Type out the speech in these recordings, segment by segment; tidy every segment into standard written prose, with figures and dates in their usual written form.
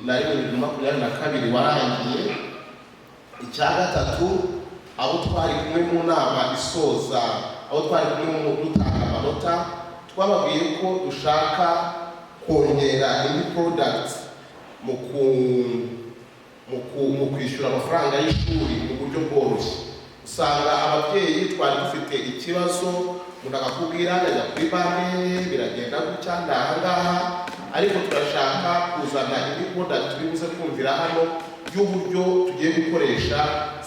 na rimwe, 2022 warangiye. Icya gatatu, abo twari kumwe mu nama isoza, abo twari kumwe mu dutanga amanota, twababwiye ko dushaka kongera indi product mu kwishyura amafaranga y'ishuri mu buryo bworoshye. Usanga ababyeyi twari dufite ikibazo, umuntu akakubwira ndajya kuri banki, biragenda gutya, ni ahangaha, ariko turashaka kuzana indi product turi buze kumvira hano y'uburyo tugiye gukoresha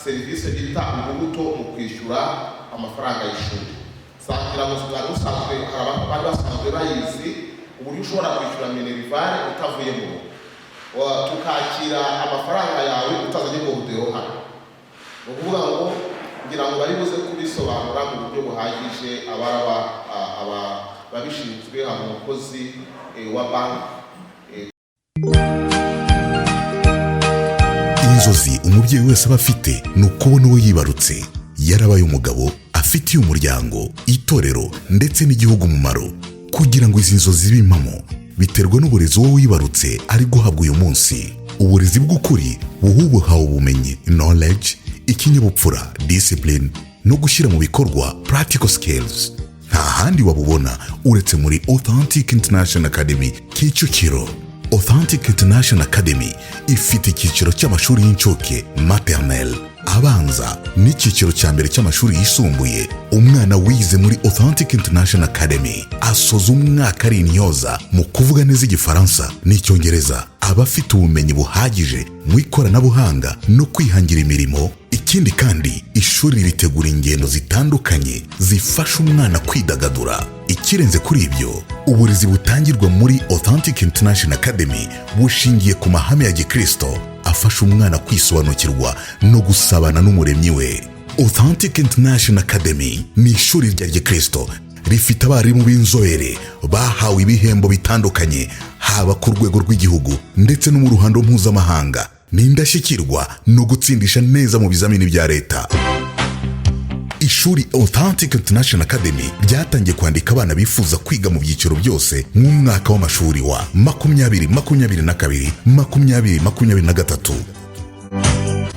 serivisi bita Urubuto mu kwishyura amafaranga y'ishuri. Ngira ngo bwari busanzwe, hari abari basanzwe bayizi, uburyo ushobora kwishyura minerval utavuye mu rugo, tukakira amafaranga yawe utazanye bordereau hano. Ni ukuvuga ngo ngira ngo bari buze kubisobanura mu buryo buhagije abaraba babishinzwe, haba umukozi wa banki. Inzozi umubyeyi wese aba afite ni ukubona uwo yibarutse yarabaye umugabo afitiye umuryango, itorero ndetse n'igihugu umumaro. Kugira ngo izi nzozi zibe impamo biterwa n'uburezi uwo wibarutse ari guhabwa uyu munsi. Uburezi bw'ukuri buha ubuhawe ubumenyi, knowledge, ikinyabupfura, discipline, no gushyira mu bikorwa, practical skills, nta handi wabubona uretse muri Authentic International Academy Kicukiro. Authentic International Academy ifite icyiciro cy'amashuri y'incuke, maternelle, abanza n'icyiciro cya mbere cy'amashuri yisumbuye. Umwana wize muri Authentic International Academy asoza umwaka ari intyoza mu kuvuga neza Igifaransa n'Icyongereza, aba afite ubumenyi buhagije mu ikoranabuhanga no kwihangira imirimo. Ikindi kandi, ishuri ritegura ingendo zitandukanye zifasha umwana kwidagadura. Ikirenze kuri ibyo, uburezi butangirwa muri Authentic International Academy bushingiye ku mahame ya gikristo afasha umwana kwisobanukirwa no gusabana n'Umuremyi we. Authentic International Academy ni ishuri rya gikristo rifite abarimu b'inzobere bahawe ibihembo bitandukanye, haba ku rwego rw'igihugu ndetse no mu ruhando mpuzamahanga. Ni indashyikirwa no gutsindisha neza mu bizamini bya leta. Ishuri Authentic International Academy ryatangiye kwandika abana bifuza kwiga mu byiciro byose mu mwaka w'amashuri wa 2022, 2023.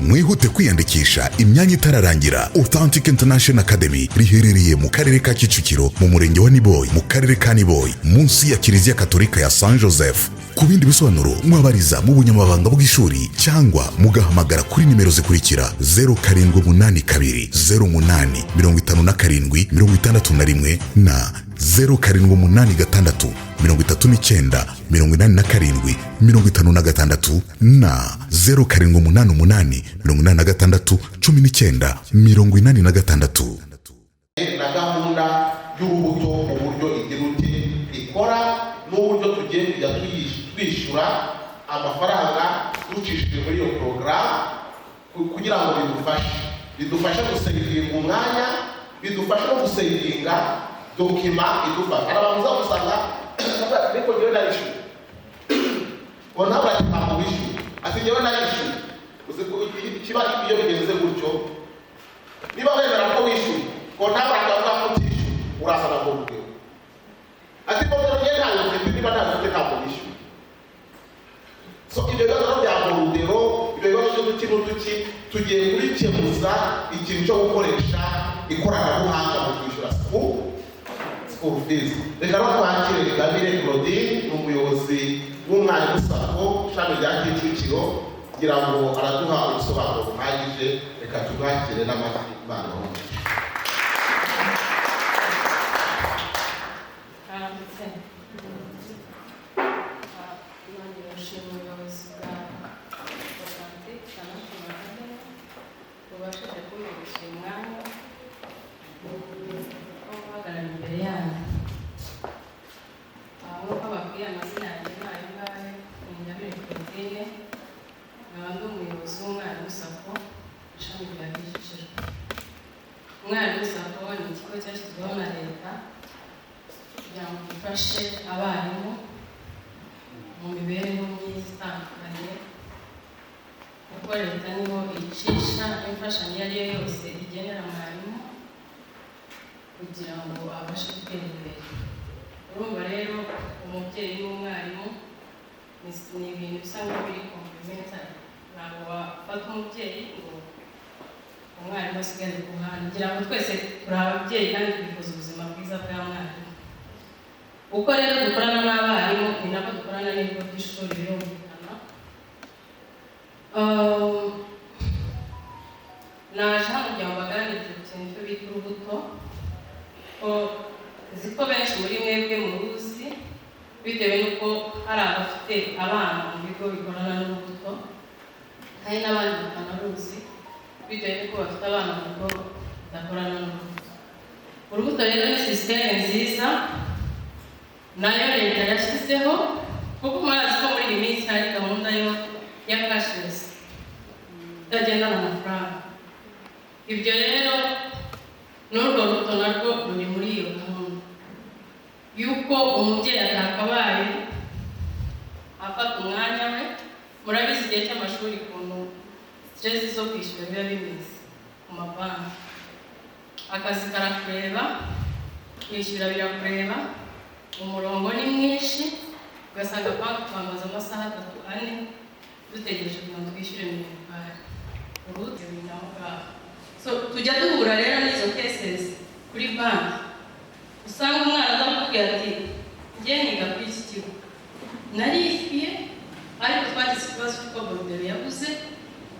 Mwihute kwiyandikisha imyanya itararangira. Authentic International Academy riherereye mu Karere ka Kicukiro, mu Murenge wa Niboyi, mu Karere ka Niboyi, munsi ya Kiliziya Katolika ya Saint Joseph. Ku bindi bisobanuro mwabariza mu bunyamabanga bw'ishuri cyangwa mugahamagara kuri nimero zikurikira: 0782 08 57 61 na 0786 39 87 56 na 0788 86 19 86. Na gahunda y'Urubuto, uburyo igira uti ikora n'uburyo tugiye kujya twishyura amafaranga ducishije muri iyo porogaramu, kugira ngo bidufashe gusavinga umwanya, bidufashe no gusavinga document idufasha. Hari abantu uza gusanga bavuga ati: "Ariko njyewe narishyuye." Ngo ntabwo, ati: "Ntabwo wishyuye." Ati: "Njyewe narishyuye." Uzi ko ikiba iyo bigenze gutyo, niba wemera ko wishyuye, ngo ntabwo akavuga ko utishyuye, urazana bordereau. Ati: "Bordereau njyewe ntayo mfite." Niba ntayo mfite, ntabwo wishyuye. So ibyo bibazo bya bordereau, ibyo bibazo by'uduki n'uduki, tugiye kubikemuza ikintu cyo gukoresha ikoranabuhanga mu kwishyura school fees. Reka no twakire Ingabire Claudine, ni umuyobozi w'Umwarimu SACCO ishami rya Kicukiro, kugira ngo araduha ubusobanuro buhagije. Reka tumwakire n'amashyi. Imana ibahe. Mwaramutse. Nongeye gushima ubuyobozi bwa Authentic International Academy bubashije kumpereza uyu mwanya wo guhagarara imbere yanyu. Nk'uko babwiye, amazina yanjye ni ayo ngayo, ni Ingabire Claudine, nkaba ndi umuyobozi w'Umwarimu SACCO ishami rya Kicukiro. Umwarimu SACCO ni ikigo cyashyizweho na leta kugira ngo gifashe abarimu mu mibereho myiza itandukanye, kuko leta niho icisha imfashanyo iyo ari yo yose igenera mwarimu kugira ngo abashe gutera imbere. Urumva rero, umubyeyi n'umwarimu. Ni ibintu bisa nk'ibiri complementary. Ntabwo wafata umubyeyi ngo umwarimu asigare ku ruhande. Ngira ngo twese turi ababyeyi kandi twifuza ubuzima bwiza bwa mwarimu. Uko rero dukorana n'abarimu ni nako dukorana n'ibigo by'ishuri, birumvikana. Naje hano kugira ngo mbaganirize ku kintu cyo bita urubuto, ko nzi ko benshi muri mwebwe muruzi bitewe n'uko hari abafite abana mu bigo bikorana n'urubuto, hari n'abandi batanaruzi bitewe n'uko bafite abana mu bigo bidakorana n'urubuto. Urubuto rero ni sisiteme nziza nayo leta yashyizeho, kuko murazi ko muri iyi minsi hari gahunda yo ya cashless, itagendana amafaranga. Ibyo rero n'urwo rubuto narwo ruri muri iyo gahunda y'uko umubyeyi atakabaye afata umwanya we. Murabizi igihe cy'amashuri ukuntu stress zo kwishyura biba bimeze ku mabanki. Akazi karakureba, kwishyura birakureba, umurongo ni mwinshi, ugasanga banki twamaze amasaha 3, 4 dutegereje kugira ngo twishyure minerval. Urubuto biri aho ngaho. So tujya duhura rero n'izo cases kuri banki, usanga umwana aza kukubwira ati: "Njye niga kuri iki kigo, narishyuye, ariko twagize ikibazo cy'uko bordereau yabuze,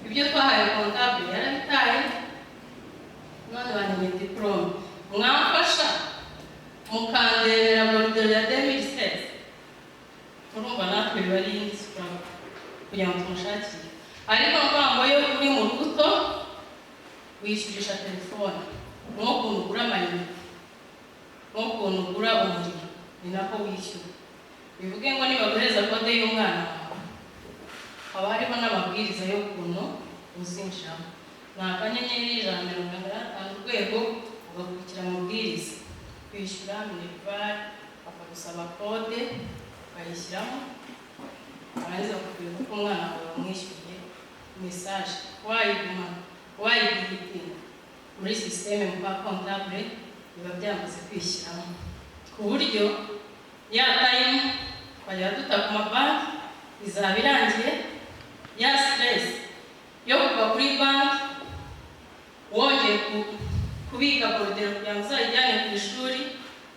ibyo twahaye comptable yarabitaye, none banyimye diplôme. Mwamfasha mukandebera bordereau ya 2016?" Urumva natwe biba ari indi struggle kugira ngo tumushakire. Ariko ni ngo iyo uri mu rubuto wishyurisha telefone, nk'ukuntu ugura amayinite, nk'ukuntu ugura umuriro, ni nako wishyura. Bivuge ngo nibaguhereza kode y'umwana wawe, haba hariho n'amabwiriza y'ukuntu uzinjiramo. Ni *155#, ugakurikira amabwiriza, kwishyura minerval, bakagusaba kode ukayishyiramo, warangiza bakakubwira uko umwana wawe wamwishyuriye. Message wayiguma wayideletinga muri sisiteme mu kwa comptable, biba byamaze kwishyiramo, ku buryo ya time twajya duta ku mabanki izaba irangiye, ya stress yo kuva kuri banki wongeye kubika bordereau kugira ngo uzayijyane ku ishuri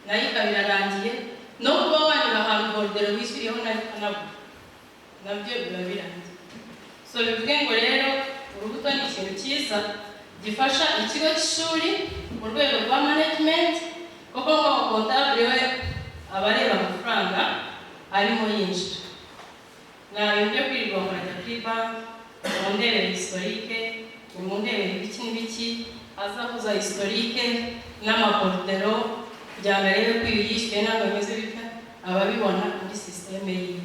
nayo ikaba irarangiye, no kuba wanyura ahantu bordereau wishyuriyeho nayo ikanabura, nabyo biba birangiye. So bivuge ngo rero urubuto ni ikintu cyiza gifasha ikigo cy'ishuri mu rwego rwa management, kuko ngo comptable we aba areba amafaranga arimo yinjira. Nta bintu byo kwirirwa ngo urajya kuri banki, mundebere historique, mundebere ibiki n'ibiki. Aza ahuza historique n'amabordereau kugira ngo arebe ko ibi yishyuye ntabwo bimeze bitya, aba abibona muri sisiteme yiwe,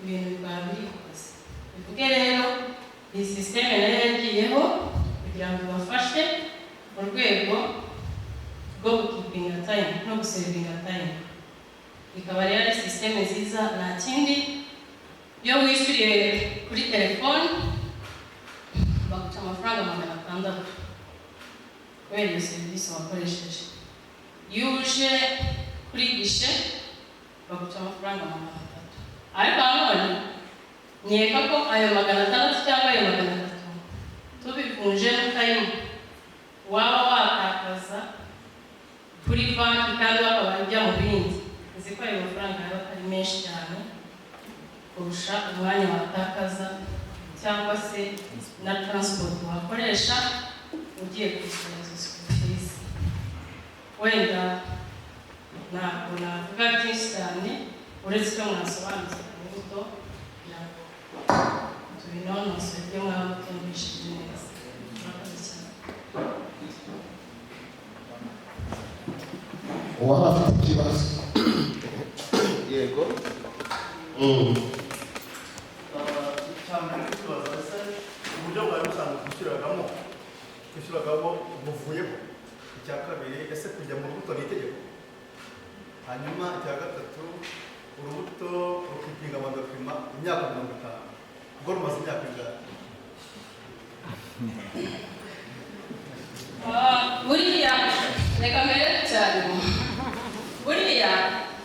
ibintu bikaba birikoze. Bivuge rero iyi sisiteme nayo yagiyeho kugira ngo ibafashe mu rwego rwo gukeepinga time no gusavinga time. Ikaba rero ari sisiteme nziza. Nta kindi, iyo wishyuriye kuri telefoni baguca amafaranga 600 kubera iyo serivisi wakoresheje. Iyo uje kuri guichet baguca amafaranga 300. Ariko nanone nkeka ko ayo 600 cyangwa ayo 300 tubivunjemo time waba watakaza kuri banki kandi wakaba ujya mu bindi, nzi ko ayo mafaranga yaba atari menshi cyane kurusha umwanya watakaza cyangwa se na transport wakoresha ugiye kwishyura izo school fees. Wenda ntabwo navuga byinshi cyane uretse icyo mwasobanuza ku rubuto, kugira ngo tubinonosore ibyo mwaba mutumvishije neza. Murakoze cyane. Uwaba afite ikibazo? Yego. Icya mbere tubaza: ese uburyo bwari busanzwe twishyuragamo buvuyeho? Icya kabiri, ese kujya mu rubuto ni itegeko? Hanyuma icya gatatu, urubuto rukeepinga amadocument imyaka 50, ubwo rumaze imyaka ingahe? Ah, buriya reka mbere cyane, buriya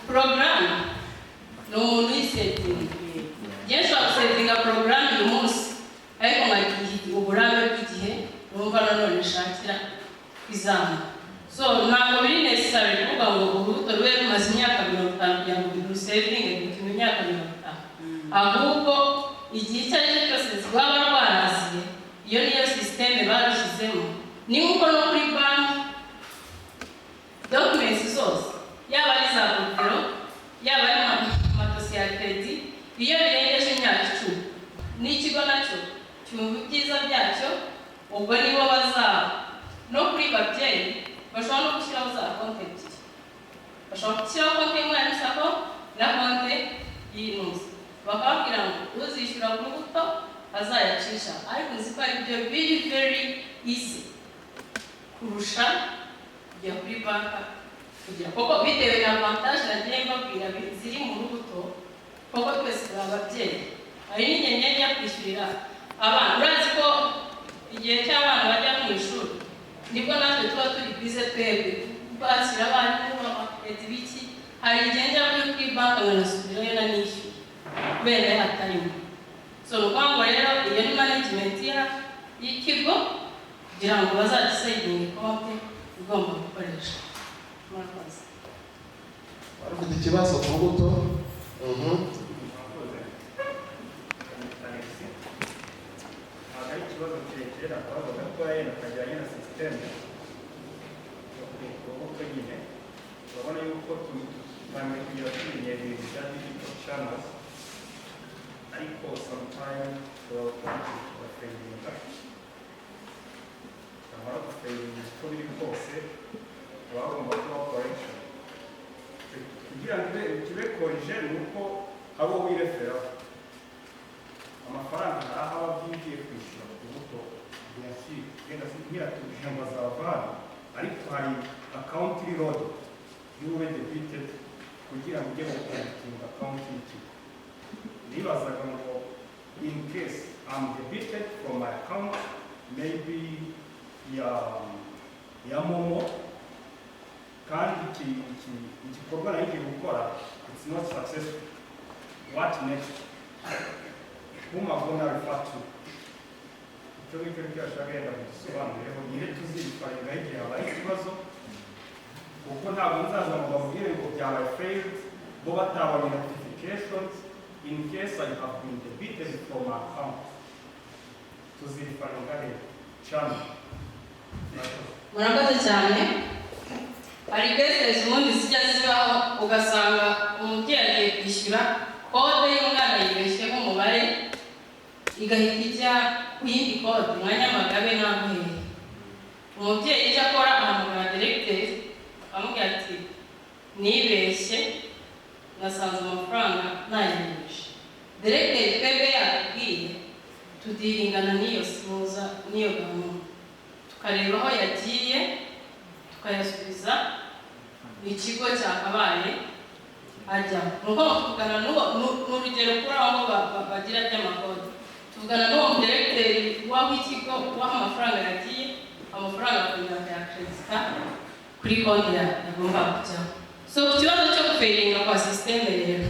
porogaramu ni umuntu uyisettinga. Igihe icyo ari cyo cyose rwaba rwaraziye, iyo niyo système babishyizemo. Ni nk'uko no kuri banki, documents zose, yaba ari za bordereau, yaba ari amadosiye ya crédit, iyo birengeje imyaka 10, n'ikigo nacyo cyumva ibyiza byacyo. Ubwo nibo bazaba no kuri babyeyi bashobora no gushyiraho za konti ebyiri. Bashobora gushyiraho konti y'Umwarimu SACCO na konti y'inuza, bakababwira ngo uzishyura ku rubuto azayacisha. Ariko nzi ko ari byo biri very easy kurusha kujya kuri banka kugira, kuko bitewe na avantage nagiye mbabwira ziri mu rubuto. Kuko twese turi ababyeyi, hari n'igihe njya kwishyurira abana. Urazi ko igihe cy'abana bajya mu ishuri nibwo natwe tuba turi busy, twebwe bakira abarimu, amakredi, biki. Hari igihe njya kuri banki nkanasubirayo nanishyuye kubera ya time. So ni ukuvuga ngo rero iyo ni management y'ikigo kugira ngo bazadecidinge konti igomba gukoreshwa. Murakoze. Wari ufite ikibazo ku rubuto? Murakoze. Alexis. Ntabwo ari ikibazo kirekire, ni akabazo gatoya yenda kajyanye na système yo ku rubuto nyine. Urabona yuko tutangiye kugera tumenyera ibintu bya digital channels, ariko sometime turafailinga. Twamara gufailinga, uko biri kose haba hagomba kuba correction. Kugira ngo kibe corrigé ni uko hari uwo wireferaho. Amafaranga hari aho aba agiye kwishyura ku rubuto, bien sûr, wenda ntiyatubwira ngo azava hano, ariko hari account iri loaded y'ube debited kugira ngo ujye guconnectinga account y'ikigo. Nibazaga ngo in case I'm debited from my account, maybe ya MoMo, kandi iki igikorwa nari ngiye gukora it's not successful, what next? Whom I'm gonna refer to? Icyo ngicyo nicyo yashaka yenda kugisobanureho nyine, tuzireferringaho igihe habaye ikibazo, kuko ntabwo nzaza ngo babwire ngo byabaye failed bo batabonye notifications. In case I have been debited from my account, tuzireferringa he channel? Murakoze cyane. Hari cases ubundi zijya zibaho, ugasanga umubyeyi agiye kwishyura code y'umwana, yibeshyeho umubare, igahita ijya ku yindi code nka Nyamagabe n'aho hehe. Umubyeyi icyo akora, ahamagara directeur, akamubwira ati: "Nibeshye, nasanze amafaranga nayanyereje." Directeur twebwe yatubwiye, tudealingana n'iyo simuza n'iyo gahunda, tukareba aho yagiye, tukayasubiza ikigo cyakabaye ajya. Ni uko tuvugana n'uwo, ni urugero kuri aho bagira by'amakode, tuvugana n'uwo mudiregiteri w'aho ikigo, w'aho amafaranga yagiye, amafaranga akongera akayacredita kuri konti yagomba kujyaho. So ku kibazo cyo gufailinga kwa système rero,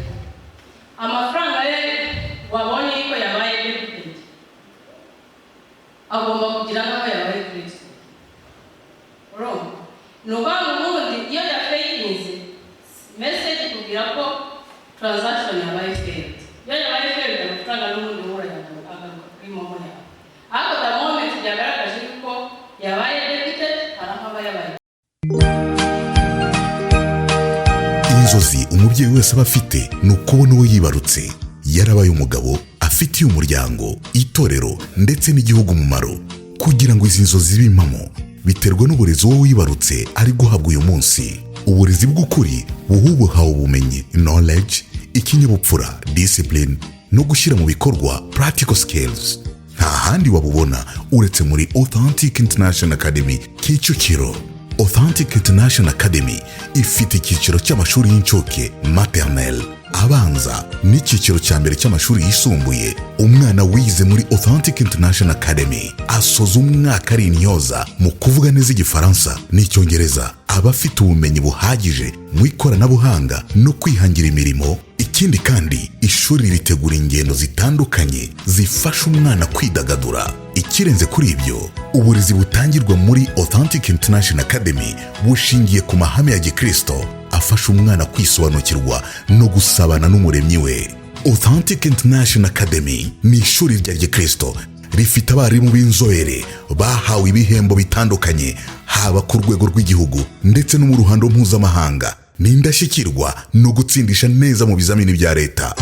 amafaranga ye wabonye yuko yabaye debited agomba kugira n'aho yabaye credited. Urumva, ni ukuvuga ngo ubundi iyo yafailinze, message ikubwira ko transaction yabaye failed. Iyo yabaye failed, amafaranga n'ubundi nkura agaruka kuri MoMo yawe. Ariko the moment byagaragaje yuko yabaye debited, hari aho aba yabaye. Inzozi umubyeyi wese aba afite ni ukubona uwo yibarutse yarabaye umugabo afitiye umuryango, itorero ndetse n'igihugu umumaro. Kugira ngo izi nzozi zibe impamo biterwa n'uburezi wowe wibarutse ari guhabwa uyu munsi. Uburezi bw'ukuri buha ubuhawe ubumenyi, knowledge, ikinyabupfura, discipline, no gushyira mu bikorwa, practical skills. Nta handi wabubona uretse muri Authentic International Academy Kicukiro. Authentic International Academy ifite icyiciro cy'amashuri y'incuke, maternelle, abanza n'icyiciro cya mbere cy'amashuri yisumbuye. Umwana wize muri Authentic International Academy asoza umwaka ari intyoza mu kuvuga neza Igifaransa n'Icyongereza, aba afite ubumenyi buhagije mu ikoranabuhanga no kwihangira imirimo. Ikindi kandi, ishuri ritegura ingendo zitandukanye zifasha umwana kwidagadura. Ikirenze kuri ibyo, uburezi butangirwa muri Authentic International Academy bushingiye ku mahame ya gikristo afasha umwana kwisobanukirwa no gusabana n'Umuremyi we. Authentic International Academy ni ishuri rya gikristo rifite abarimu b'inzobere bahawe ibihembo bitandukanye, haba ku rwego rw'igihugu ndetse no mu ruhando mpuzamahanga. Ni indashyikirwa no gutsindisha neza mu bizamini bya leta.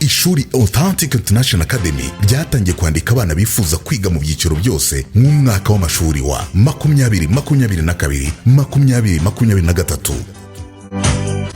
Ishuri Authentic International Academy ryatangiye kwandika abana bifuza kwiga mu byiciro byose mu mwaka w'amashuri wa 2022, 2023.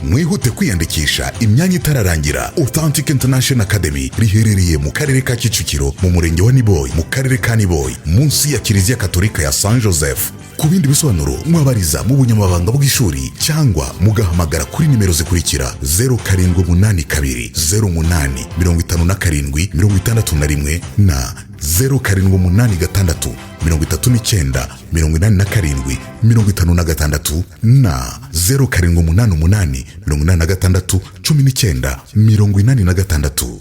Mwihute kwiyandikisha imyanya itararangira. Authentic International Academy riherereye mu Karere ka Kicukiro, mu Murenge wa Niboyi, mu Karere ka Niboyi, munsi ya Kiliziya Katolika ya Saint Joseph. Ku bindi bisobanuro mwabariza mu bunyamabanga bw'ishuri cyangwa mugahamagara kuri nimero zikurikira: 0782 08 57 61 na 0786 39 87 56 na 0788 86 19 86.